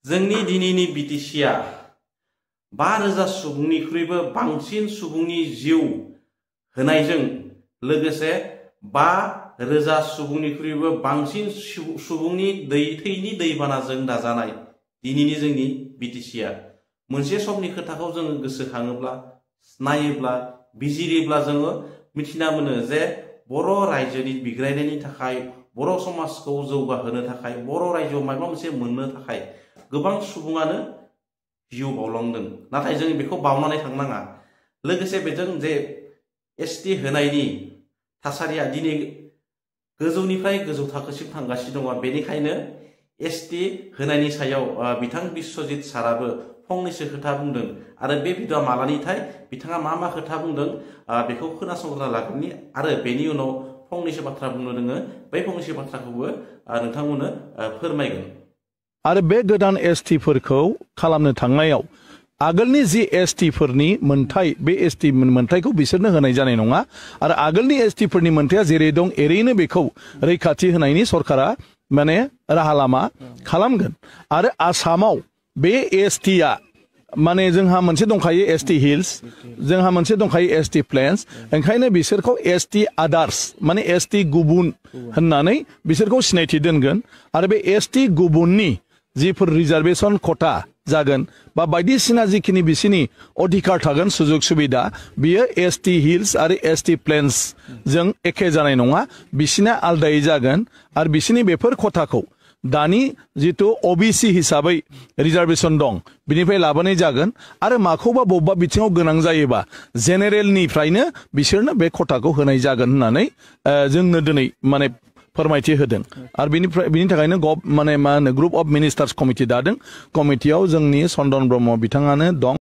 जोंनि दिनैनि बिटिसिआ 5,000 सुबुंनिख्रुइबो बांसिन सुबुंनि जिउ होनायजों लोगोसे 5,000 सुबुंनिख्रुइबो बांसिन सुबुंनि थैनि दैबानाजों दाजानाय दिनैनि जोंनि बिटिसिआ मोनसे समनि खोथाखौ जोङो गोसोखाङोब्ला नायोब्ला बिजिरोब्ला जोङो मिथिना मोनो जे बर' रायजोनि बिग्रायनायनि थाखाय बर' समाजखौ जौगाहोनो थाखाय बर' रायजोआव माबा मोनसे मोननो थाखाय गोबां सुबुङानो जिउ बावलांदों नाथाय जों बेखौ बावनानै थांनाङा लोगोसे बेजों जे एसटि होनायनि थासारिया दिनै गोजौनिफ्राय गोजौ थाखोसिम थांगासिनो दङ बेनिखायनो एसटि होनायनि सायाव बिथां बिश्वजित साराबो फंनैसो खोथा बुंदों आरो बे भिडिअआ मालानिथाय बिथाङा मा खोथा बुंदों बेखौ खोनासंग्रोना लाग्रोनि आरो बेनि उनाव फंनैसो बाथ्रा बुंनो दोङो बै फंनैसो बाथ्राखौबो नोंथांमोननो फोरमायगोन आरो बे गोदान एसटिफोरखौ खालामनो थांनायाव आगोलनि जि एसटिफोरनि मोनथाय बे एसटि मोनथायखौ बिसोरनो होनाय जानाय नङा आरो आगोलनि एसटिफोरनि मोनथाया जेरै दं एरैनो बेखौ रैखाथि होनायनि सरकारा माने राहा लामा खालामगोन आरो आसामाव बे एसटिआ माने जोंहा मोनसे दंखायो एसटि हिल्स जोंहा मोनसे दंखायो एसटि प्लेन्स ओंखायनो बिसोरखौ एसटि आदार्स माने एसटि गुबुन होननानै बिसोरखौ सिनायथि दोनगोन आरो बे एसटि गुबुननि जिफोर रिजार्भेशन खथा जागोन बा बायदिसिना जिखिनि बिसिनि अधिकार थागोन सुजुग सुबिदा बियो एसटि हिल्स आरो एसटि प्लेन्स जों एखे जानाय नङा बिसिना आलदायै जागोन आरो बिसिनि बेफोर खथाखौ दानि जितु ओबीसी हिसाबै रिजार्भेशन दं बिनिफ्राय लाबोनाय जागोन आरो माखौबा बबेबा बिथिङाव गोनां जायोबा जेनेरेलनिफ्रायनो बिसोरनो बे खथाखौ होनाय जागोन होननानै जोंनो दिनै माने फोरमायथि होदों आरो बिनि थाखायनो माने मा होनो ग्रुप अफ मिनिस्टार्स कमिटि दादों कमिटियाव जोंनि चन्दन ब्रह्म बिथाङानो दं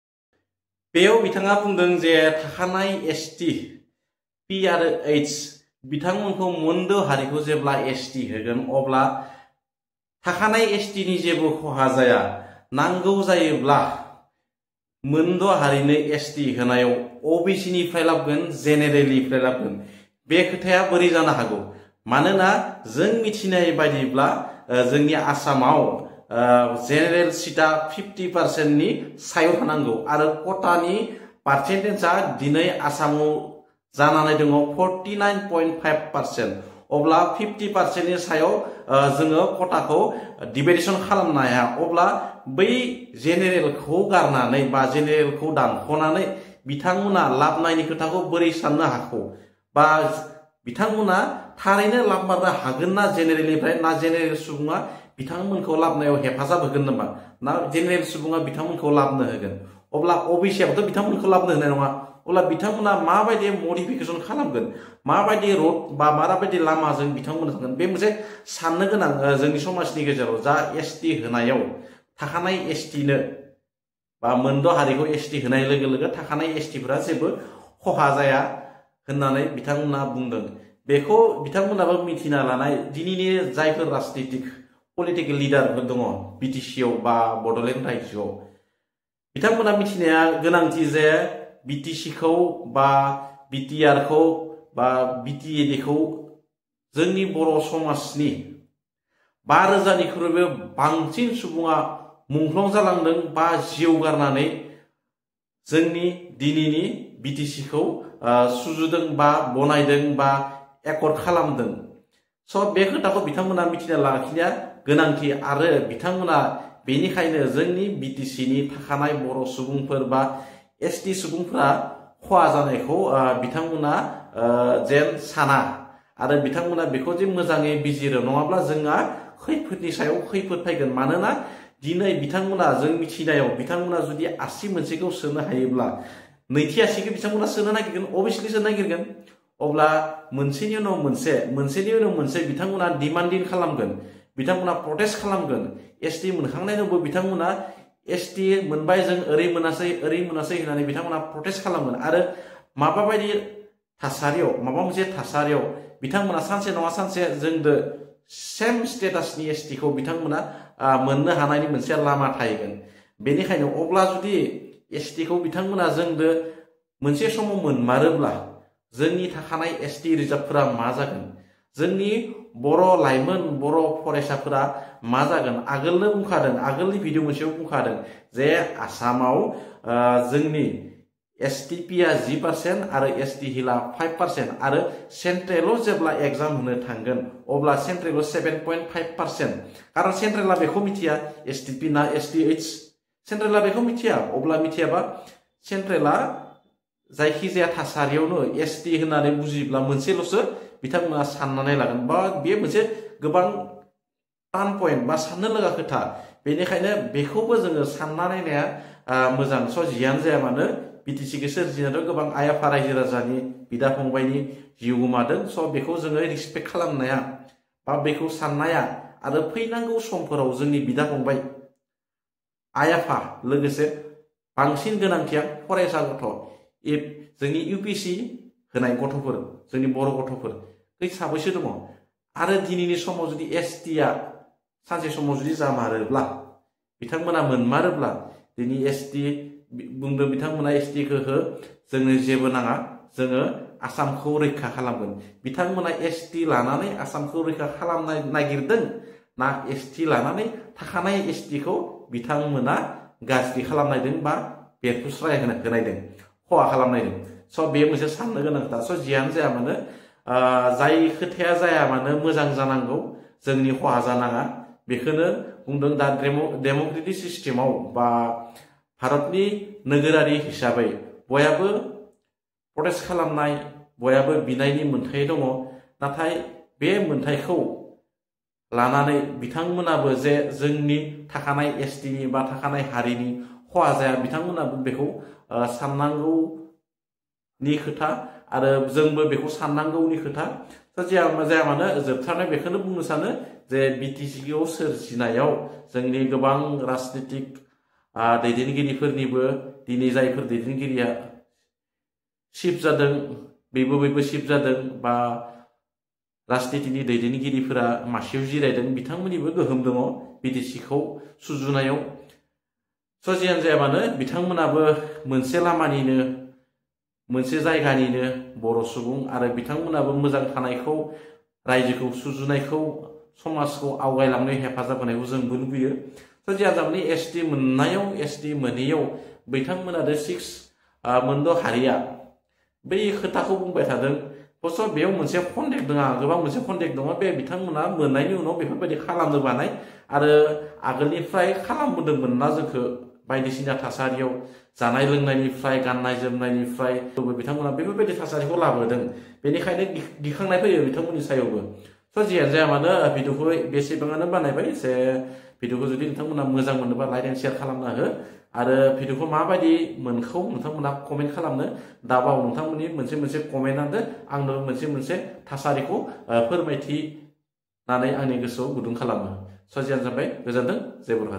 बेयाव बिथाङा बुंदों जे थाखानाय एसटि पि आरो एइच बिथांमोनखौ मोनद' हारिखौ जेब्ला एसटि होगोन अब्ला थाखानाय एसटिनि जेबो खहा जाया नांगौ जायोब्ला मोनद' हारिनो एसटि होनायाव ओबीसीनिफ्राय लाबगोन जेनेरेलनिफ्राय लाबगोन बे खोथाया बोरै जानो हागौ मानोना जों मिथिनाय बायदिब्ला जोंनि आसामाव जेनेरेल सीटा 50%नि सायाव थानांगौ आरो कटानि पार्सेन्टेजआ दिनै आसामाव जानानै दङ 49.5% अब्ला 50%नि सायाव जोङो कटाखौ डिभाइडेसन खालामनो हाया अब्ला बै जेनेरेलखौ गारनानै बा जेनेरेलखौ दानख'नानै बिथांमोना लाबनायनि खोथाखौ बोरै साननो हागौ बा बिथांमोना थारैनो लाबनो हागोन ना जेनेरेलनिफ्राय ना जेनेरेल सुबुङा बिथांमोनखौ लाबनायाव हेफाजाब होगोन नामा ना जेनेरेल सुबुङा बिथांमोनखौ लाबनो होगोन अब्ला ओबीसीआबोथ' बिथांमोनखौ लाबनो होनाय नङा अब्ला बिथांमोना माबायदि मडिफिकेसन खालामगोन माबायदि रड बा माबायदि लामाजों बिथांमोना थांगोन बे मोनसे साननो गोनां जोंनि समाजनि गेजेराव जा एसटि होनायाव थाखानाय एसटिनो बा मोनद' हारिखौ एसटि होनाय लोगो लोगो थाखानाय एसटिफोरा जेबो खहा जाया होननानै बिथांमोना बुंदों बेखौ बिथांमोनाबो मिथिना लानाय दिनैनि जायफोर राजनितिक पलिटिकेल लिडारफोर दङ बिटिसिआव बा बड'लेण्ड रायजोआव बिथांमोना मिथिनाया गोनांथि जे बिटिसिखौ बा बिटिआरखौ बा बिटिएडिखौ जोंनि बर' समाजनि 5,000निख्रुइबो बांसिन सुबुङा मुंख्लं जालांदों बा जिउ गारनानै जोंनि दिनैनि बिटिसिखौ सुजुदों बा बनायदों बा एकर्ड खालामदों स' बे खोथाखौ बिथांमोना मिथिना लाखिनाया गोनांथि आरो बिथांमोना बेनिखायनो जोंनि बिटिसिनि थाखानाय बर' सुबुंफोर बा एसटि सुबुंफोरा खहा जानायखौ बिथांमोना जेन साना आरो बिथांमोना बेखौ जे मोजाङै बिजिरो नङाब्ला जोंहा खैफोदनि सायाव खैफोद फैगोन मानोना दिनै बिथांमोना जों मिथिनायाव बिथांमोना जुदि आसि मोनसेखौ सोनो हायोब्ला नैथि आसिखौ बिथांमोना सोनो नागिरगोन अभियसलि सोनो नागिरगोन अब्ला मोनसेनि उनाव मोनसे बिथांमोना डिमान्डिं खालामगोन बिथांमोना प्रटेस्ट खालामगोन एसटि मोनखांनायनि उनावबो बिथांमोना एसटि मोनबाय जों ओरै मोनासै होननानै बिथांमोना प्रटेस्ट खालामगोन आरो माबा मोनसे थासारियाव बिथांमोना सानसे नङा सानसे जोंदो सेम स्टेटासनि एसटिखौ बिथांमोना मोननो हानायनि मोनसे लामा थाहैगोन बेनिखायनो अब्ला जुदि एसटिखौ बिथांमोना जोंदो मोनसे समाव मोनमारोब्ला जोंनि थाखानाय एसटि रिजार्भफोरा मा जागोन जोंनि बर' लाइमोन बर' फरायसाफोरा मा जागोन आगोलनो बुंखादों आगोलनि भिडिअ मोनसेयाव बुंखादों जे आसामाव जोंनि एसटिपिआ 10% आरो एसटि हिला 5% आरो सेन्ट्रेलाव जेब्ला एग्जाम होनो थांगोन अब्ला सेन्ट्रेलाव 7.5%। कारण सेन्ट्रेला बेखौ मिथिया एसटिपि ना एसटिएच सेन्ट्रेला बेखौ मिथिया। अब्ला मिथियाबा सेन्ट्रेला जायखिजाया थासारियावनो एसटि होननानै बुजिब्ला मोनसेल'सो बिथांमोना साननानै लागोन बा बे मोनसे गोबां टान पइन्ट बा साननो लागा खोथा। बेनिखायनो बेखौबो जोङो सानना नायनाया मोजां। स' जियानो जाया मानो बिटिसिखौ सोरजिनायाथ' गोबां आइ आफा रायजो राजानि बिदा फंबायनि जिउ गोमादों। स' बेखौ जोङो रिसपेक्ट खालामनाया बा बेखौ साननाया आरो फैनांगौ समफोराव जोंनि बिदा फंबाय आइ आफा लोगोसे बांसिन गोनांथिया फरायसा गथ' जोंनि इउपिएससि होनाय गथ'फोर जोंनि बर' गथ'फोर बै साबैसो दङ आरो दिनैनि समाव जुदि एसटिआ सानसे समाव जुदि जामारोब्ला बिथांमोना मोनमारोब्ला दिनै एसटि बुंदों बिथांमोना एसटिखौ जोंनो जेबो नाङा जोङो आसामखौ रैखा खालामगोन। बिथांमोना एसटि लानानै आसामखौ रैखा खालामनो नागिरदों ना एसटि लानानै थाखानाय एसटिखौ बिथांमोना गाज्रि खालामनायदों बा बेरफुस्राय होनायदों खहा खालामनायदों। स' बे मोनसे साननो गोनां खोथा। स' जियानो जाया मानो जाय खोथाया जाया मानो मोजां जानांगौ जोंनि खहा जानाङा बेखौनो बुंदों। दा डेम'क्रेटिक सिस्टेमाव बा भारतनि नोगोरारि हिसाबै बयाबो प्रटेस्ट खालामनाय बयाबो बिनायनि मोन्थाय दङ। नाथाय बे मोन्थायखौ लानानै बिथांमोनाबो जे जोंनि थाखानाय एसटिनि बा थाखानाय हारिनि खहा जाया बिथांमोनाबो बेखौ साननांगौनि खोथा आरो जोंबो बेखौ साननांगौनि खोथा। जाया मानो जोबथारनाय बेखौनो बुंनो सानो जे बिटिसिआव सोरजिनायाव जोंनि गोबां राजनितिक दैदेनगिरिफोरनिबो दिनै जायफोर दैदेनगिरिया शिफ्ट जादों बैबो शिफ्ट जादों बा राजनितिनि दैदेनगिरिफोरा मासियाव जिरायदों बिथांमोननिबो गोहोम दङ बिटिसिखौ सुजुनायाव। स' जियानो जाया मानो बिथांमोनाबो मोनसे लामानिनो मोनसे जायगानिनो बर' सुबुं आरो बिथांमोनाबो मोजां थानायखौ रायजोखौ सुजुनायखौ समाजखौ आवगायलांनो हेफाजाब होनायखौ जोंबो लुबैयो। स' जिया जामानि एसटि मोननायाव एसटि मोनैयाव बिथांमोना 6 मोनद' हारिया बै खोथाखौ बुंबाय थादों। स' बेयाव मोनसे कन्टेक्ट दङ गोबां मोनसे कन्टेक्ट दङ बे बिथांमोना मोननायनि उनाव बेफोरबायदि खालामनो बानाय आरो आगोलनिफ्राय खालामबोदोंमोन ना जोंखौ बायदिसिना थासारियाव जानाय लोंनायनिफ्राय गाननाय जोमनायनिफ्राय बिथांमोना बेफोरबायदि थासारिखौ लाबोदों। बेनिखायनो गिखांनाय फैयो बिथांमोननि सायावबो। स' जियानो जाया मानो भिडिअखौ बेसेबाङानो बानायबाय जे भिडिअखौ जुदि नोंथांमोना मोजां मोनोबा लाइक एन्ड शेयार खालामना हो आरो भिडिअखौ माबायदि मोनखौ नोंथांमोना कमेन्ट खालामनो दाबाव नोंथांमोननि मोनसे कमेन्टआनो आंनो मोनसे थासारिखौ फोरमायथिनानै आंनि गोसोआव गुदुं खालामो। स' जियानो जाबाय गोजोनथों जय बर'।